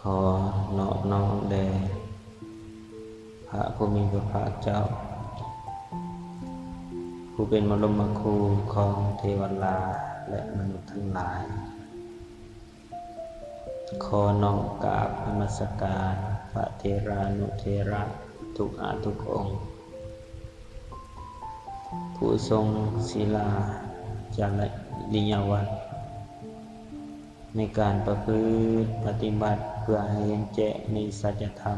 ຂໍນອບນ້ອມແດ່ພະຜູ້ມີພະພາກເຈົ້າ ຜູ້ເປັນບະລົມມະຄູຂອງເທວະລາ ແລະ ມະນຸດທັງຫຼາຍ. ຂໍນ້ອມກາບນະມັດສະການພະເຖລານຸເຖລະທຸກອາທຸກອົງ ຜູ້ຊົງສີລາຈະລິຍະວັດ ໃນການປະພຶດປະຕິບັດເພື່ອໃຫ້ເຫັນແຈ້ງໃນສັດຈະທຳ.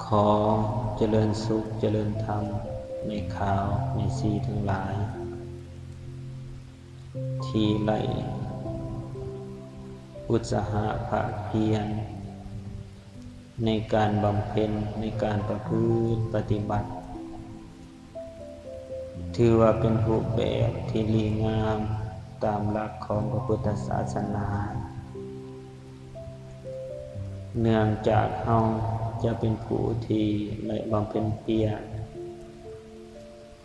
ຂໍຈະເລີນສຸກຈະເລີນທຳ ແມ່ຂາວແມ່ຊີທັງຫຼາຍ ທີ່ໄດ້ອຸດສາຫະພາກພຽນ ໃນການບຳເພັນ ໃນການປະພຶດປະຕິບັດ ຖືວ່າເປັນຮູບແບບທີ່ດີງາມຕາມຫຼັກຂອງພະພຸດທະສາສະໜາ. ເນື່ອງຈາກເຮົາຈະເປັນຜູ້ທີ່ໄດ້ບຳເພັນພຽນ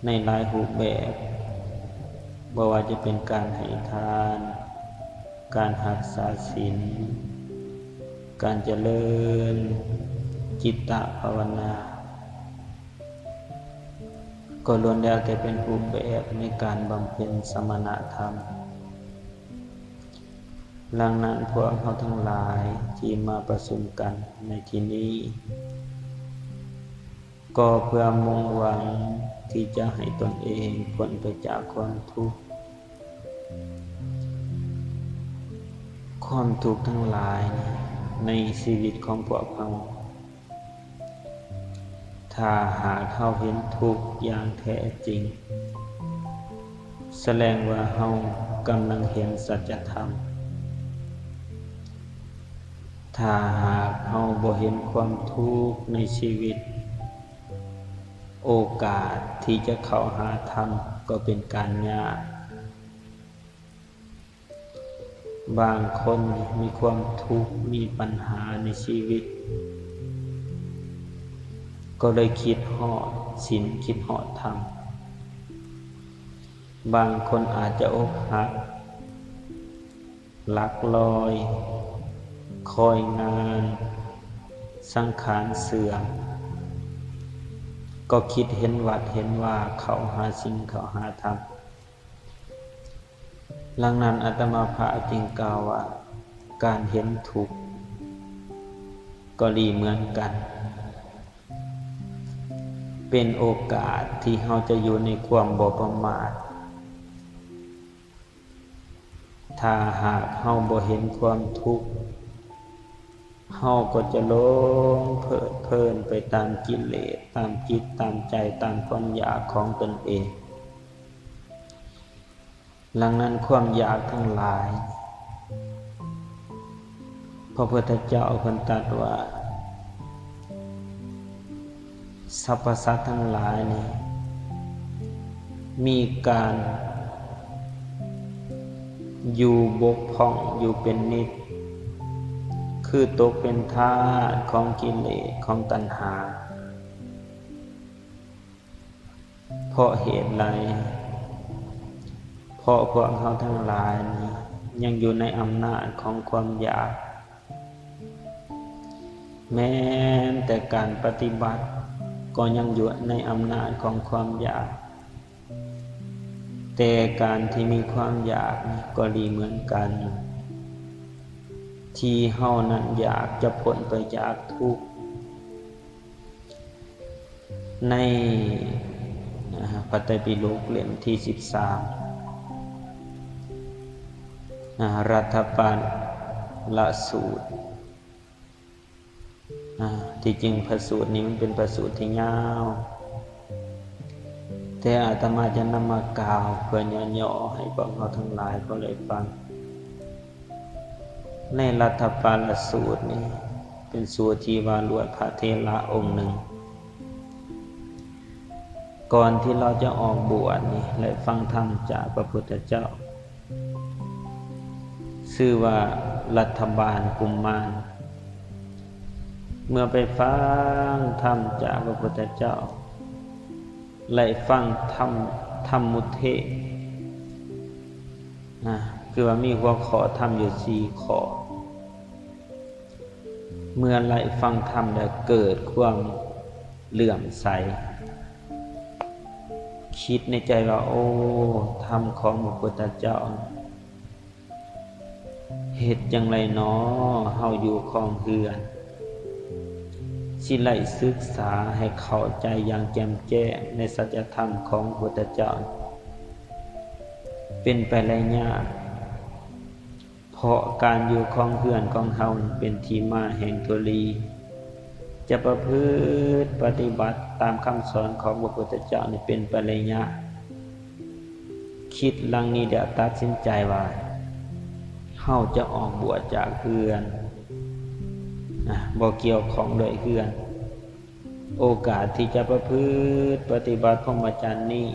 ໃນຫຼາຍຮູບແບບ, ບໍ່ວ່າຈະເປັນການໃຫ້ທານ, ການຮັກສາສິນ, ການຈະເລີນຈິດຕະພາວະນາ, ກໍລ້ວນແລ້ວແຕ່ເປັນຮູບແບບໃນການບຳເພັນສະມະນະທຳ. ດັ່ງນັ້ນ, ພວກເຮົາທັງຫຼາຍທີ່ມາປະຊຸມກັນໃນທີ່ນີ້ ກໍເພື່ອມຸ່ງຫວັງທີ່ຈະໃຫ້ຕົນເອງພົ້ນໄປຈາກຄວາມທຸກ. ຄວາມທຸກທັງຫຼາຍໃນຊີວິດຂອງພວກເຮົາ, ຖ້າຫາກເຮົາເຫັນທຸກຢ່າງແທ້ຈິງ, ສະແດງວ່າເຮົາກຳລັງເຫັນສັດຈະທຳ. ຖ້າຫາກເຮົາບໍ່ເຫັນຄວາມທຸກໃນຊີວິດ, ໂອກາດທີ່ຈະເຂົ້າຫາທຳກໍເປັນການຍາກ. ບາງຄົນມີຄວາມທຸກ, ມີບັນຫາໃນຊີວິດ, ກໍເລີຍຄິດຮອດສິນ, ຄິດຮອດທຳ. ບາງຄົນອາດຈະອົກຫັກ, ຫຼັກລອຍ, ຄອຍງານ, ສັງຂານເສື່ອມ, ກໍຄິດເຫັນວັດເຫັນວາເຂົ້າຫາສິນເຂົ້າຫາທຳ. ດັ່ງນັ້ນ ອາດຕະມາພາບຈຶ່ງກ່າວວ່າ ການເຫັນທຸກກໍດີເໝືອນກັນ ເປັນໂອກາດທີ່ເຮົາຈະຢູ່ໃນຄວາມບໍ່ປະໝາດ. ຖ້າຫາກເຮົາບໍ່ເຫັນຄວາມທຸກ, ເຮົາກໍຈະຫຼົງເພີດເພີນໄປຕາມກິເລດ, ຕາມຈິດ, ຕາມໃຈ, ຕາມຄວາມຢາກຂອງຕົນເອງ. ດັ່ງນັ້ນ ຄວາມຢາກທັງຫຼາຍ, ພະພຸດທະເຈົ້າເພິ່ນຕັດວ່າ ສັບພະສັດທັງຫຼາຍນີ້ ມີການຢູ່ບົກຜ່ອງຢູ່ເປັນນິດ, ຄືຕົກເປັນທາດຂອງກິເລດ, ຂອງຕັນຫາ. ເພາະເຫດໃດ? ເພາະພວກເຮົາທັງຫຼາຍນີ້ຍັງຢູ່ໃນອຳນາດຂອງຄວາມຢາກ. ແມ່ນແຕ່ການປະຕິບັດກໍຍັງຢູ່ໃນອຳນາດຂອງຄວາມຢາກ, ແຕ່ການທີ່ມີຄວາມຢາກນີ້ກໍດີເໝືອນກັນ, ທີ່ເຮົານັ້ນຢາກຈະພົ້ນໄປຈາກທຸກ. ໃນ ອາ ພະໄຕປິດົກເຫຼັ້ມທີສິບສາມ ອາ ລັດຖະປານລະສູດ ອາ ທີ່ຈິງພະສູດນີ້ມັນເປັນພະສູດທີ່ຍາວ, ແຕ່ອາດຕະມາຈະນຳມາກ່າວເພື່ອຫຍໍ້ໆໃຫ້ພວກເຮົາທັງຫຼາຍພໍໄດ້ຟັງ. ໃນລັດຖະປານລະສູດນີ້ ເປັນສູດທີ່ວ່າລວດພະເຖລະອົງໜຶ່ງ ກ່ອນທີ່ລາວຈະອອກບວດນີ້ ໄດ້ຟັງທຳຈາກພະພຸດທະເຈົ້າ ຊື່ວ່າລັດຖະບານກຸມມານ. ເມື່ອໄປຟັງທຳຈາກພະພຸດທະເຈົ້າ ໄດ້ຟັງທຳ ທຳມຸເທດ ນະ ຄືວ່າມີຫົວຂໍ້ທຳຢູ່ສີ່ຂໍ້. ເມື່ອໄດ້ຟັງທຳແລ້ວເກີດຄວາມເຫຼື້ອມໃສ, ຄິດໃນໃຈວ່າ ໂອ້ ທຳຂອງພະພຸດທະເຈົ້າ ເຮັດຈັ່ງໃດນໍ ເຮົາຢູ່ຄອງເຮືອນ ຊິໄດ້ສຶກສາໃຫ້ເຂົ້າໃຈຢ່າງແຈ່ມແຈ້ງໃນສັດຈະທຳຂອງພະພຸດທະເຈົ້າ ເປັນໄປໄດ້ຍາກ. ເພາະການຢູ່ຄອງເຮືອນຂອງເຮົາເປັນທີ່ມາແຫ່ງທຸລີ, ຈະປະພຶດປະຕິບັດຕາມຄຳສອນຂອງພະພຸດທະເຈົ້ານີ້ເປັນໄປໄດ້ຍາກ. ຄິດຫຼັງນີ້ແລ້ວຕັດສິນໃຈວ່າ ເຮົາຈະອອກບວດຈາກເຮືອນ, ນະ, ບໍ່ກ່ຽວຂ້ອງດ້ວຍເຮືອນ. ໂອກາດທີ່ຈະປະພຶດປະຕິບັດພົມມະຈັນນີ້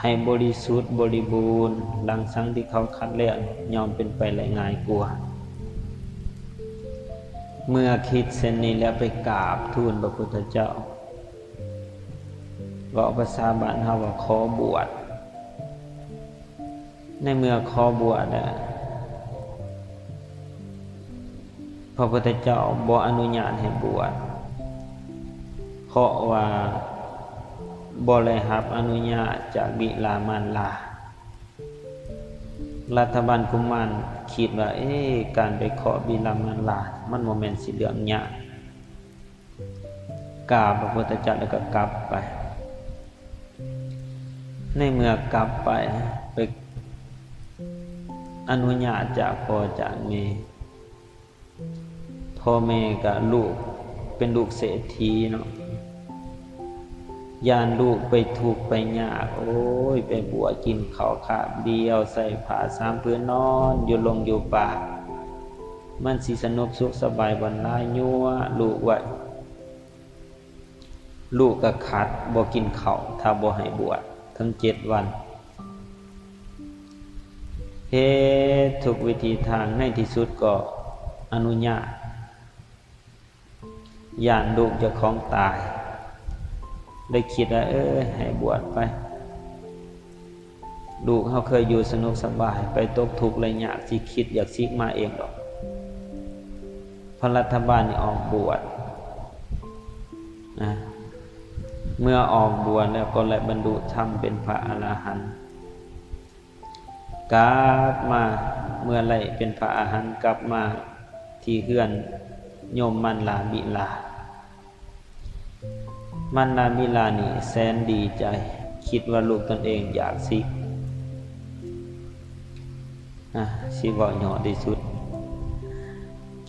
ໃຫ້ບໍລິສຸດບໍລິບູນ ຫຼັງສັງທີ່ເຂົາຄັດແລ້ວ ຍ່ອມເປັນໄປໄດ້ງ່າຍກວ່າ. ເມື່ອຄິດເຊັ່ນນີ້ແລ້ວໄປກາບທູນພະພຸດທະເຈົ້າ ເວົ້າພາສາບ້ານເຮົາວ່າຂໍບວດ. ໃນເມື່ອຂໍບວດແລ້ວ ພະພຸດທະເຈົ້າບໍ່ອະນຸຍາດໃຫ້ບວດ ເພາະວ່າບໍ່ໄດ້ຮັບອະນຸຍາດຈາກບິດາມານດາ. ລັດຖະບານກຸມານຄິດວ່າ ເອ ການໄປເຄາະບິດາມານດາ ມັນບໍ່ແມ່ນຊິເລື່ອງຍາກ. ກາບພະພຸດທະເຈົ້າແລ້ວກໍກັບໄປ. ໃນເມື່ອກັບໄປ ໄປອະນຸຍາດຈາກພໍ່ຈາກແມ່, ພໍ່ແມ່ກໍລູກເປັນລູກເສດຖີເນາະ, ຢ້ານລູກໄປທຸກໄປຍາກ, ໂອ້ຍ ໄປບວດກິນເຂົ້າຄາບດຽວ, ໃສ່ຜ້າສາມຜືນນອນຢູ່ລົງຢູ່ປ່າ, ມັນຊິສະໜຸກສຸກສະບາຍບ່ອນຫຼາຍ, ຍົວະລູກໄວ້. ລູກກໍຂັດບໍ່ກິນເຂົ້າ ຖ້າບໍ່ໃຫ້ບວດເຖິງເຈັດວັນ. ເຮັດທຸກວິທີທາງ, ໃນທີ່ສຸດກໍອະນຸຍາດ, ຢ້ານລູກເຈົ້າຂອງຕາຍ, ໄດ້ຄິດວ່າ ເອີ ໃຫ້ບວດໄປ. ລູກເຮົາເຄີຍຢູ່ສະໜຸກສະບາຍ, ໄປຕົກທຸກໄດ້ຍາກ ຊິຄິດຢາກສິກມາເອງດອກ. ພະລັດຖະບານນີ້ອອກບວດນະ, ເມື່ອອອກບວດແລ້ວກໍໄດ້ບັນລຸທຳເປັນພະອະລະຫັນ. ກັບມາ, ເມື່ອໄດ້ເປັນພະອະລະຫັນ ກັບມາທີ່ເຮືອນໂຍມມານລາບິລາ. ມານດາບິລານີ້ແສນດີໃຈ, ຄິດວ່າລູກຕົນເອງຢາກສິກ, ອາ, ຊິເວົ້າຫຍໍ້ທີ່ສຸດ,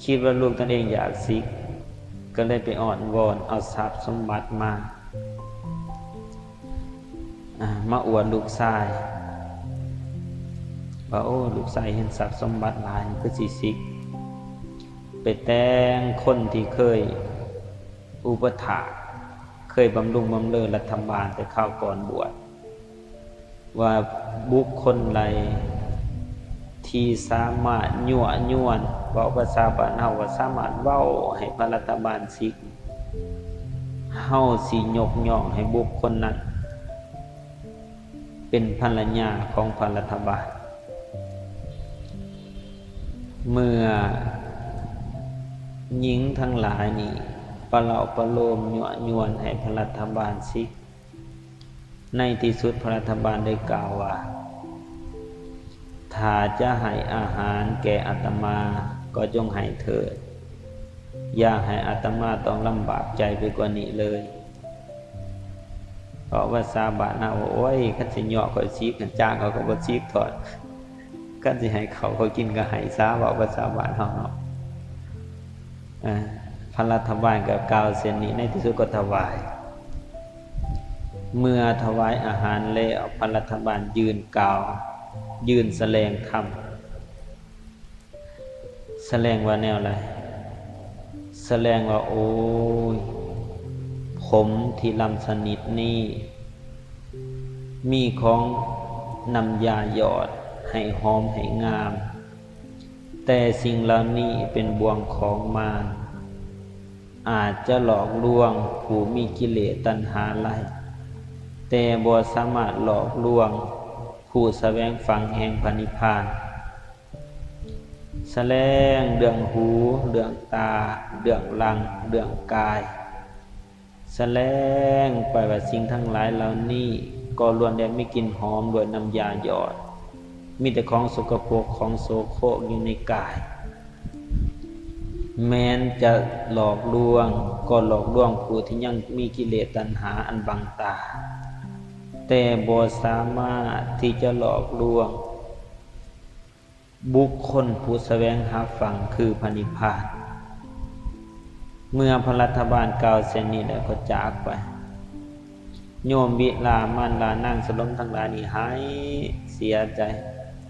ຄິດວ່າລູກຕົນເອງຢາກສິກ, ກໍເລີຍໄປອ້ອນວອນເອົາຊັບສົມບັດມາ, ອາ, ມາອວດລູກຊາຍ ວ່າ ໂອ້ ລູກຊາຍເຫັນຊັບສົມບັດຫຼາຍ ຄືຊິສິກ, ໄປແຕ່ງຄົນທີ່ເຄີຍ ອຸປະຖາກ ເຄີຍບຳລຸງບຳເລີລັດຖະບານແຕ່ຄາວກ່ອນບວດ ວ່າບຸກຄົນໃດທີ່ສາມາດຍົວະຍວນ, ເວົ້າພາສາບ້ານເຮົາວ່າສາມາດເວົ້າໃຫ້ພະລັດຖະບານສິກ, ເຮົາຊິຍົກຍ້ອງໃຫ້ບຸກຄົນນັ້ນເປັນພັນລະຍາຂອງພະລັດຖະບານ. ເມື່ອຍິງທັງຫຼາຍນີ້ປະເລົາະປະໂລມຍົວະຍວນໃຫ້ພະລັດຖະບານສິກ, ໃນທີ່ສຸດພະລັດຖະບານໄດ້ກ່າວວ່າ ຖ້າຈະໃຫ້ອາຫານແກ່ອາດຕະມາກໍຈົ່ງໃຫ້ເທີດ, ຢ່າໃຫ້ອາດຕະມາຕ້ອງລຳບາກໃຈໄປກວ່ານີ້ເລີຍ. ເວົ້າພາສາບ້ານເຮົາ, ໂອ້ຍ ຄັນຊິເຍາະຂ້ອຍສິກ, ຄັນຈ້າງຂ້ອຍກໍບໍ່ສິກທອດ, ຄັນຊິໃຫ້ເຂົ້າຂ້ອຍກິນກໍໃຫ້ຊະ, ເວົ້າພາສາບ້ານເຮົາເນາະ. ເອີ ພະລັດຖະບານກໍກ່າວເຊັ່ນນີ້, ໃນທີ່ສຸດກໍຖວາຍ. ເມື່ອຖວາຍອາຫານແລ້ວ, ພະລັດຖະບານຢືນກ່າວ, ຢືນສະແດງທຳ. ສະແດງວ່າແນວໃດ? ສະແດງວ່າ ໂອ້ຍ ຜົມທີ່ລຳສະໜິດນີ້ ມີຂອງນ້ຳຢາຢອດໃຫ້ຫອມໃຫ້ງາມ, ແຕ່ສິ່ງເຫຼົ່ານີ້ເປັນບ່ວງຂອງມານ, ອາດຈະຫຼອກລວງຜູ້ມີກິເລດຕັນຫາໄດ້, ແຕ່ບໍ່ສາມາດຫຼອກລວງຜູ້ສະແຫວງຝັ່ງແຫ່ງພະນິບພານ. ສະແດງເລື່ອງຫູ, ເລື່ອງຕາ, ເລື່ອງຫຼັ່ງ, ເລື່ອງກາຍ, ສະແດງໄປວ່າສິ່ງທັງຫຼາຍເຫຼົ່ານີ້ກໍລ້ວນແຕ່ມີກິ່ນຫອມດ້ວຍນ້ຳຢາຢອດ, ມີແຕ່ຂອງສົກກະປົກ, ຂອງໂສໂຄຣກຢູ່ໃນກາຍ. ແມ່ນຈະຫຼອກລວງ, ກໍຫຼອກລວງຜູ້ທີ່ຍັງມີກິເລດຕັນຫາອັນບັງຕາ, ແຕ່ບໍ່ສາມາດທີ່ຈະຫຼອກລວງ ບຸກຄົນຜູ້ສະແຫວງຫາຝັ່ງຄືພະນິບພານ. ເມື່ອພະລັດຖະບານກ່າວເຊັ່ນນີ້ແລ້ວກໍຈາກໄປ. ໂຍມວິລາ, ມານລາ, ນາງສະຫຼົມທັງຫຼາຍນີ້ຫາຍເສຍໃຈ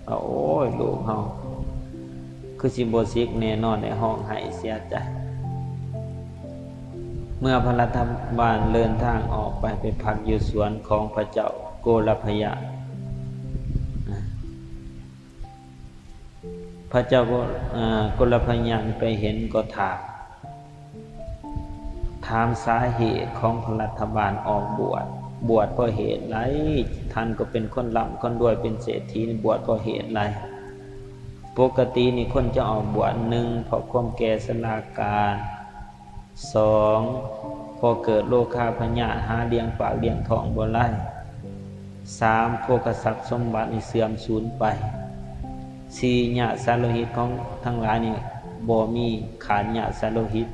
ວ່າ ໂອ້ຍ, ລູກເຮົາຄືຊິບໍ່ສິກແນ່ນອນ, ໄດ້ຮ້ອງໄຫ້ເສຍໃຈ. ເມື່ອພະລັດຖະບານເດີນທາງອອກໄປ, ໄປພັກຢູ່ສວນຂອງພະເຈົ້າໂກລະພະຍາ, ພະເຈົ້າໂກ ເອີ ໂກລະພະຍາໄປເຫັນກໍຖາມ, ຖາມສາເຫດຂອງພະລັດຖະບານອອກບວດ, ບວດເພາະເຫດໃດ? ທ່ານກໍເປັນຄົນລ່ຳຄົນລວຍ, ເປັນເສດຖີ, ບວດເພາະເຫດໃດ? ປົກກະຕິນີ້ຄົນຈະອອກບວດ, ໜຶ່ງ ເພາະຄວາມແກ່ຊະລາການ, ສອງ ເພາະເກີດໂລຄາພະຍາດ, ຫາລ້ຽງປາກລ້ຽງທ້ອງບໍ່ໄດ້, ສາມ ໂພຄະຊັບສົມບັດນີ້ເສື່ອມສູນໄປ, ສີ່ ຍາດສາໂລຫິດຂອງທັງຫຼາຍນີ້ບໍ່ມີ, ຂາດຍາດສາໂລຫິດ.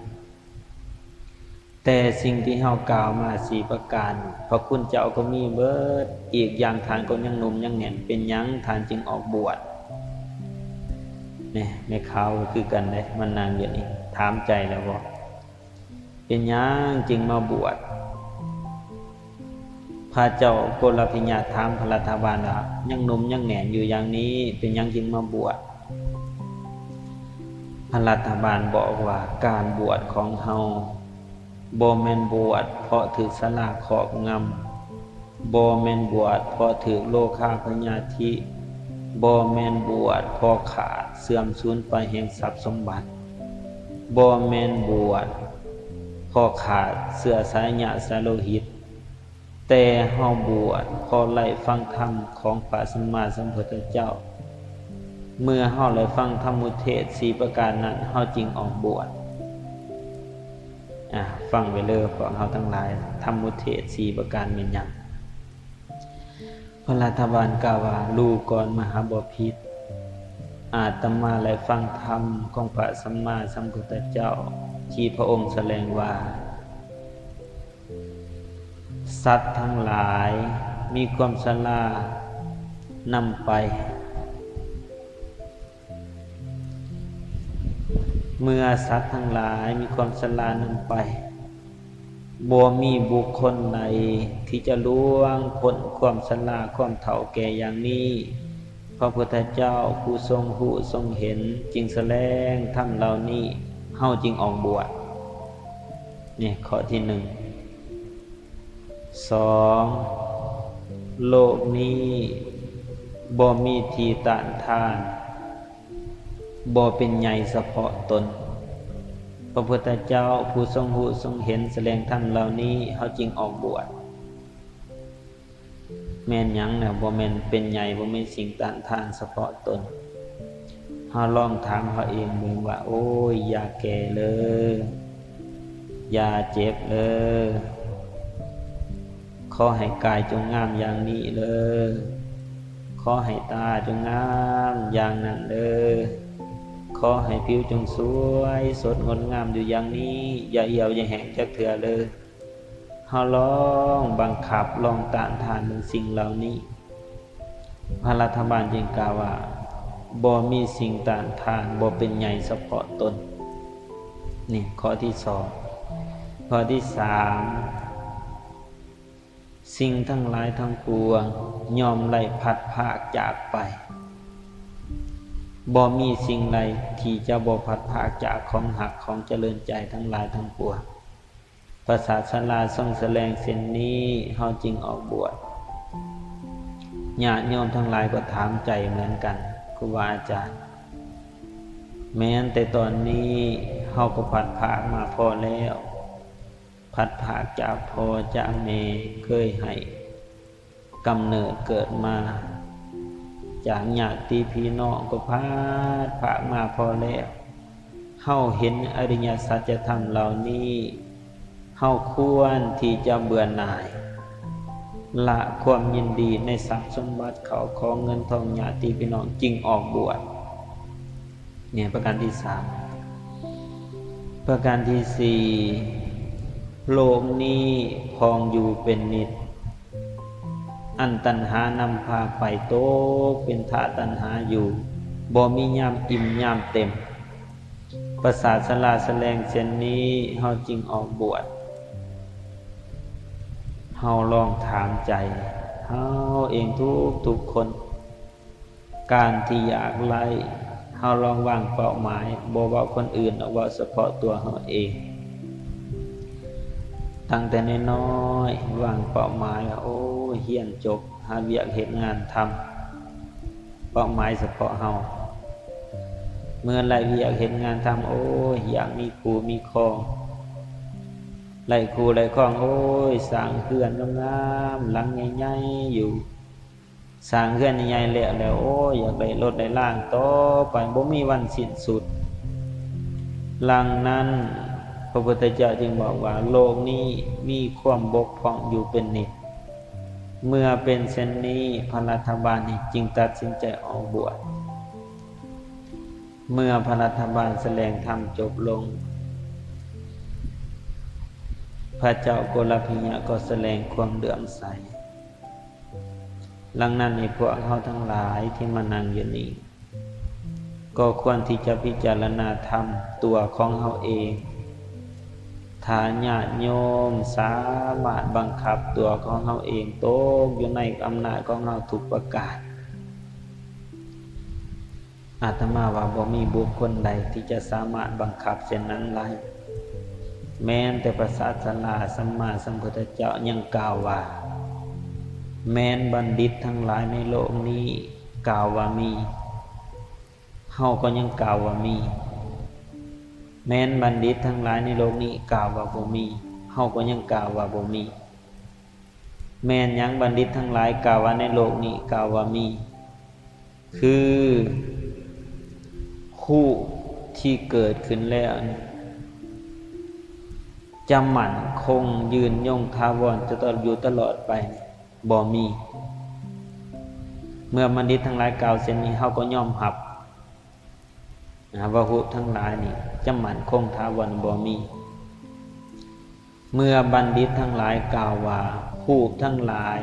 ແຕ່ສິ່ງທີ່ເຮົາກ່າວມາສີ່ປະການ, ພະຄຸນເຈົ້າກໍມີເບິດ, ອີກຢ່າງທ່ານກໍຍັງໜຸ່ມຍັງແໜ້ນ, ເປັນຫຍັງທ່ານຈຶ່ງອອກບວດ? ແມ່ ແມ່ຂາວກໍຄືກັນເດ້, ມານັ່ງຢູ່ນີ້, ຖາມໃຈແລ້ວບໍ່? ເປັນຫຍັງຈຶ່ງມາບວດ? ພະເຈົ້າໂກລະພະຍາຖາມພະລັດຖະບານວ່າ ຍັງໜຸ່ມຍັງແໜ້ນຢູ່ຢ່າງນີ້ ເປັນຫຍັງຈຶ່ງມາບວດ? ພະລັດຖະບານບອກວ່າ ການບວດຂອງເຮົາບໍ່ແມ່ນບວດເພາະຖືກຊະລາຄອບງຳ, ບໍ່ແມ່ນບວດເພາະຖືກໂລຄາພະຍາທິ, ບໍ່ແມ່ນບວດເພາະຂາດເສື່ອມສູນໄປແຫ່ງຊັບສົມບັດ, ບໍ່ແມ່ນບວດເພາະຂາດເຊື້ອສາຍຍາດສາໂລຫິດ, ແຕ່ເຮົາບວດເພາະໄດ້ຟັງທຳຂອງພະສຳມາສຳພຸດທະເຈົ້າ. ເມື່ອເຮົາໄດ້ຟັງທຳມຸເທດສີ່ປະການນັ້ນ, ເຮົາຈຶ່ງອອກບວດ. ອາ, ຟັງໄວ້ເດີພວກເຮົາທັງຫຼາຍ, ທຳມຸເທດສີ່ປະການແມ່ນຫຍັງ? ພະລັດຖະບານກ່າວວ່າ, ລູກອນມະຫາບໍພິດ, ອາດຕະມາໄດ້ຟັງທຳຂອງພະສຳມາສຳພຸດທະເຈົ້າ ທີ່ພະອົງສະແດງວ່າ, ສັດທັງຫຼາຍມີຄວາມຊະລານຳໄປ. ເມື່ອສັດທັງຫຼາຍມີຄວາມຊະລານຳໄປ, ບໍ່ມີບຸກຄົນໃດທີ່ຈະລ່ວງພົ້ນຄວາມຊະລາຄວາມເຖົ້າແກ່ຢ່າງນີ້. ພະພຸດທະເຈົ້າຜູ້ຊົງຮູ້ຊົງເຫັນຈຶ່ງສະແດງທຳເຫຼົ່ານີ້, ເຮົາຈຶ່ງອອກບວດ. ນີ້ຂໍ້ທີໜຶ່ງ. ສອງ, ໂລກນີ້ບໍ່ມີທີ່ຕ້ານທານ, ບໍ່ເປັນໃຫຍ່ສະເພາະຕົນ. ພະພຸດທະເຈົ້າຜູ້ຊົງຮູ້ຊົງເຫັນສະແດງທຳເຫຼົ່ານີ້, ເຮົາຈຶ່ງອອກບວດ. ແມ່ນຫຍັງແນວບໍ່ແມ່ນເປັນໃຫຍ່, ບໍ່ແມ່ນສິ່ງຕ້ານທານສະເພາະຕົນ? ເຮົາລອງຖາມເຮົາເອງເບິ່ງວ່າ, ໂອ້ຍ, ຢ່າແກ່ເລີ, ຢ່າເຈັບເລີ, ຂໍໃຫ້ກາຍຈົ່ງງາມຢ່າງນີ້ເລີ, ຂໍໃຫ້ຕາຈົ່ງງາມຢ່າງນັ້ນເລີ, ຂໍໃຫ້ຜິວຈົ່ງສວຍສົດງົດງາມຢູ່ຢ່າງນີ້, ຢ່າຫ່ຽວຢ່າແຫ້ງຈັກເທື່ອເລີ. ເຮົາລອງບັງຄັບ, ລອງຕ້ານທານເບິ່ງສິ່ງເຫຼົ່ານີ້. ພະລັດຖະບານຈຶ່ງກ່າວວ່າ, ບໍ່ມີສິ່ງຕ້ານທານ, ບໍ່ເປັນໃຫຍ່ສະເພາະຕົນ. ນີ້ຂໍ້ທີສອງ. ຂໍ້ທີສາມ, ສິ່ງທັງຫຼາຍທັງປວງຍ່ອມໄດ້ພັດພາກຈາກໄປ. ບໍ່ມີສິ່ງໃດທີ່ຈະບໍ່ພັດພາກຈາກຂອງຮັກ, ຂອງຈະເລີນໃຈທັງຫຼາຍທັງປວງ. ພະສາສະດາຊົງສະແດງເຊັ່ນນີ້, ເຮົາຈຶ່ງອອກບວດ. ຍາດໂຍມທັງຫຼາຍກໍຖາມໃຈເໝືອນກັນ, ຄູບາອາຈານ, ແມ່ນແຕ່ຕອນນີ້ເຮົາກໍພັດພາກມາພໍແລ້ວ, ພັດພາກຈາກພໍ່ຈາກແມ່ເຄີຍໃຫ້ ກຳເນີດເກີດມາ, ຈາກຍາດຕິພີ່ນ້ອງກໍພັດພາກມາພໍແລ້ວ. ເຮົາເຫັນອະລິຍະສັດຈະທຳເຫຼົ່ານີ້, ເຮົາຄວນທີ່ຈະເບື່ອໜ່າຍ, ລະຄວາມຍິນດີໃນຊັບສົມບັດເຂົ້າຂອງເງິນທອງຍາດຕິພີ່ນ້ອງ, ຈຶ່ງອອກບວດ. ນີ້ປະການທີສາມ. ປະການທີສີ່, ໂລກນີ້ພອງຢູ່ເປັນນິດ, ອັນຕັນຫານຳພາໄປຕົກເປັນທາດຕັນຫາຢູ່, ບໍ່ມີຍາມອີ່ມຍາມເຕັມ. ປະສາດສາລາສະແຫຼງເຊັ່ນນີ້, ເຮົາຈຶ່ງອອກບວດ. ເຮົາລອງຖາມໃຈເຮົາເອງທຸກໆຄົນ, ການທີ່ຢາກໄດ້, ເຮົາລອງວາງເປົ້າໝາຍ, ບໍ່ເວົ້າຄົນອື່ນດອກ, ເວົ້າສະເພາະຕົວເຮົາເອງ. ຕັ້ງແຕ່ນ້ອຍໆ ວາງເປົ້າໝາຍວ່າ ໂອ້ຍ ຮຽນຈົບ, ຫາວຽກເຮັດງານທຳ, ເປົ້າໝາຍສະເພາະເຮົາ. ເມື່ອໄດ້ວຽກເຮັດງານທຳ, ໂອ້ຍ ຢາກມີຄູ່ມີຄອງ, ໄດ້ຄູ່ໄດ້ຄອງ, ໂອ້ຍ ສ້າງເຮືອນງາມໆ ຫຼັງໃຫຍ່ໆຢູ່. ສ້າງເຮືອນໃຫຍ່ໆແລ້ວ ແລ້ວ ໂອ້ຍ ຢາກໄດ້ລົດໄດ້ລາງຕໍ່ໄປ ບໍ່ມີວັນສິ້ນສຸດ. ດັ່ງນັ້ນ ພະພຸດທະເຈົ້າຈຶ່ງບອກວ່າ ໂລກນີ້ມີຄວາມບົກຜ່ອງຢູ່ເປັນນິດ. ເມື່ອເປັນເຊັ່ນນີ້ ພະລັດຖະບານນີ້ຈຶ່ງຕັດສິນໃຈອອກບວດ. ເມື່ອພະລັດຖະບານສະແຫຼງທຳຈົບລົງ, ພະເຈົ້າໂກລະພິຍະກໍສະແຫຼງຄວາມເຫຼື້ອມໃສ. ດັ່ງນັ້ນ ໃຫ້ພວກເຮົາທັງຫຼາຍທີ່ມານັ່ງຢູ່ນີ້ ກໍຄວນທີ່ຈະພິຈາລະນາທຳຕົວຂອງເຮົາເອງ. ຖ້າຍາດໂຍມສາມາດບັງຄັບຕົວຂອງເຮົາເອງຕົກຢູ່ໃນອຳນາດຂອງເຮົາທຸກປະການ, ອາດຕະມາວ່າບໍ່ມີບຸກຄົນໃດທີ່ຈະສາມາດບັງຄັບເຊັ່ນນັ້ນໄດ້. ແມ່ນແຕ່ພະສາສະດາສຳມາສຳພຸດທະເຈົ້າຍັງກ່າວວ່າ, ແມ່ນບັນດິດທັງຫຼາຍໃນໂລກນີ້ກ່າວວ່າມີ, ເຮົາກໍຍັງກ່າວວ່າມີ. ແມ່ນບັນດິດທັງຫຼາຍໃນໂລກນີ້ກ່າວວ່າບໍ່ມີ, ເຮົາກໍຍັງກ່າວວ່າບໍ່ມີ. ແມ່ນຫຍັງບັນດິດທັງຫຼາຍກ່າວວ່າໃນໂລກນີ້ກ່າວວ່າມີ? ຄື ຮູບທີ່ເກີດຂຶ້ນແລ້ວນີ້ ຈະໝັ້ນຄົງຍືນຍົງຖາວອນ ຈະຕ້ອງຢູ່ຕະຫຼອດໄປນີ້ ບໍ່ມີ. ເມື່ອບັນດິດທັງຫຼາຍກ່າວເຊັ່ນນີ້ ເຮົາກໍຍອມຮັບ ນະ ວ່າຮູບທັງຫຼາຍນີ້ຈະໝັ້ນຄົງຖາວອນ ບໍ່ມີ. ເມື່ອບັນດິດທັງຫຼາຍກ່າວວ່າ ຮູບທັງຫຼາຍ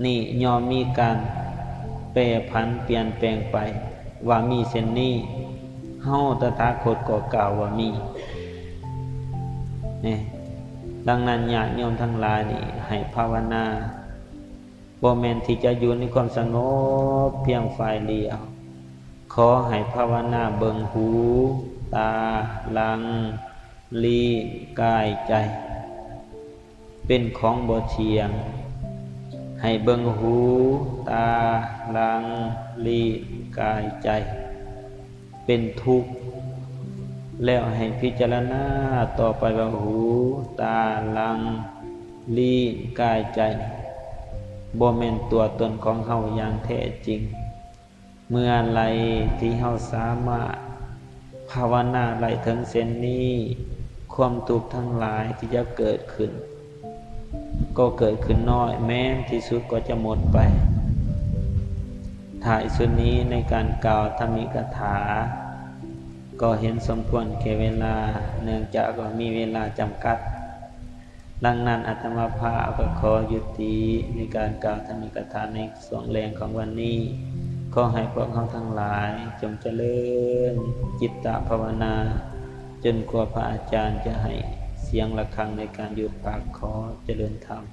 ນີ້ຍ່ອມມີການແປຜັນປ່ຽນແປງໄປ ວ່າມີເຊັ່ນນີ້, ເຮົາຕະຖາຄົດກໍກ່າວວ່າມີ. ນີ້, ດັ່ງນັ້ນຍາດໂຍມທັງຫຼາຍນີ້ໃຫ້ພາວະນາ, ບໍ່ແມ່ນທີ່ຈະຢູ່ໃນຄວາມສະຫງົບພຽງຝ່າຍດຽວ. ຂໍໃຫ້ພາວະນາເບິ່ງຫູ, ຕາ, ຫຼັງ, ລີ້ນ, ກາຍ, ໃຈ ເປັນຂອງບໍ່ທ່ຽງ. ໃຫ້ເບິ່ງຫູ, ຕາ, ຫຼັງ, ລີ້ນ, ກາຍ, ໃຈ ເປັນທຸກ, ແລ້ວໃຫ້ພິຈາລະນາຕໍ່ໄປວ່າ ຫູ, ຕາ, ຫຼັງ, ລີ້ນ, ກາຍ, ໃຈ ບໍ່ແມ່ນຕົວຕົນຂອງເຮົາຢ່າງແທ້ຈິງ. ເມື່ອໃດທີ່ເຮົາສາມາດພາວະນາໄດ້ເຖິງເຊັ່ນນີ້, ຄວາມທຸກທັງຫຼາຍທີ່ຈະເກີດຂຶ້ນ ກໍເກີດຂຶ້ນນ້ອຍ, ແມ່ນທີ່ສຸດກໍຈະໝົດໄປ. ທ້າຍສຸດນີ້ໃນການກ່າວທຳອິກະຖາ ກໍເຫັນສົມຄວນແກ່ເວລາ, ເນື່ອງຈາກວ່າມີເວລາຈຳກັດ. ດັ່ງນັ້ນ ອາດຕະມາພາບກໍຂໍຍຸຕິໃນການກ່າວທຳອິກະຖາໃນຊ່ວງແລງຂອງວັນນີ້. ຂໍໃຫ້ພວກເຮົາທັງຫຼາຍຈົ່ງຈະເລີນຈິດຕະພາວະນາ ຈົນກວ່າພະອາຈານຈະໃຫ້ສຽງລະຄັງໃນການຢຸດພັກ. ຂໍຈະເລີນທຳ.